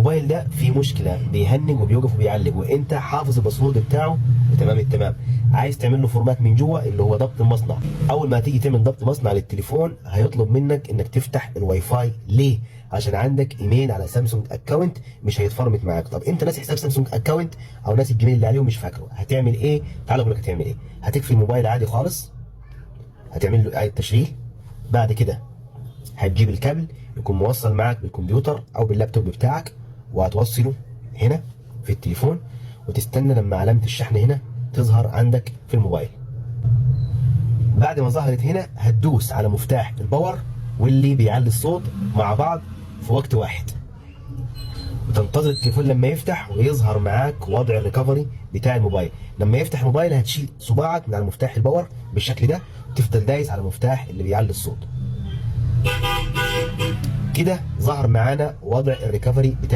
الموبايل ده فيه مشكله، بيهنج وبيوقف وبيعلق، وانت حافظ ال password بتاعه وتمام التمام. عايز تعمل له format من جوه اللي هو ضبط المصنع. اول ما تيجي تعمل ضبط مصنع للتليفون هيطلب منك انك تفتح الواي فاي. ليه؟ عشان عندك ايميل على سامسونج account مش هيتفرمت معاك. طب انت ناسي حساب سامسونج account او ناسي الجيميل اللي عليه ومش فاكره، هتعمل ايه؟ تعال اقول لك هتعمل ايه. هتقفل الموبايل عادي خالص، هتعمل له اعاده تشغيل. بعد كده هتجيب الكابل يكون موصل معاك بالكمبيوتر او باللابتوب بتاعك، وهتوصله هنا في التليفون، وتستنى لما علامة الشحن هنا تظهر عندك في الموبايل. بعد ما ظهرت هنا هتدوس على مفتاح ال power واللي بيعلي الصوت مع بعض في وقت واحد، وتنتظر التليفون لما يفتح ويظهر معاك وضع ال recovery بتاع الموبايل. لما يفتح الموبايل هتشيل صباعك من على مفتاح ال power بالشكل ده، وتفضل دايس على المفتاح اللي بيعلي الصوت. كده ظهر معانا وضع ال recovery بتاع